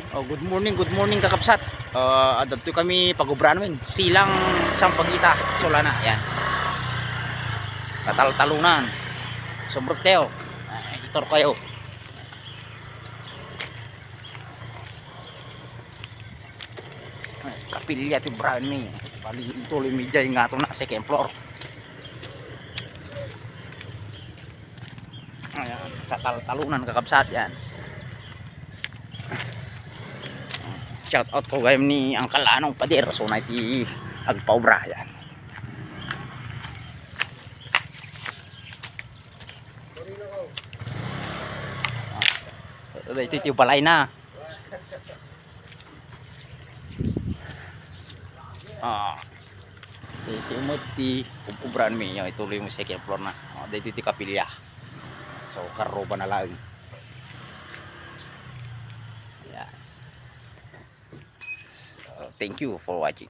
Oh, good morning kakapsat. Adto kami pagubra namin. Silang Sampaguita, Solana. Yan. Tatal-talunan. Sobrang teo. Itor kayo. Kapilya ti Brian mi. Pali ituloy media yung nga na second floor. Ayan, tatal-talunan kakapsat yan. Shout out ko kayo ni Uncle Anong Pader. So na iti agpaubra yan. Ito iti balay na. Ito mo ti ubran mi yung ituloy mo second floor na. Dito iti kapilya. So karoba na lang. Yeah. Thank you for watching.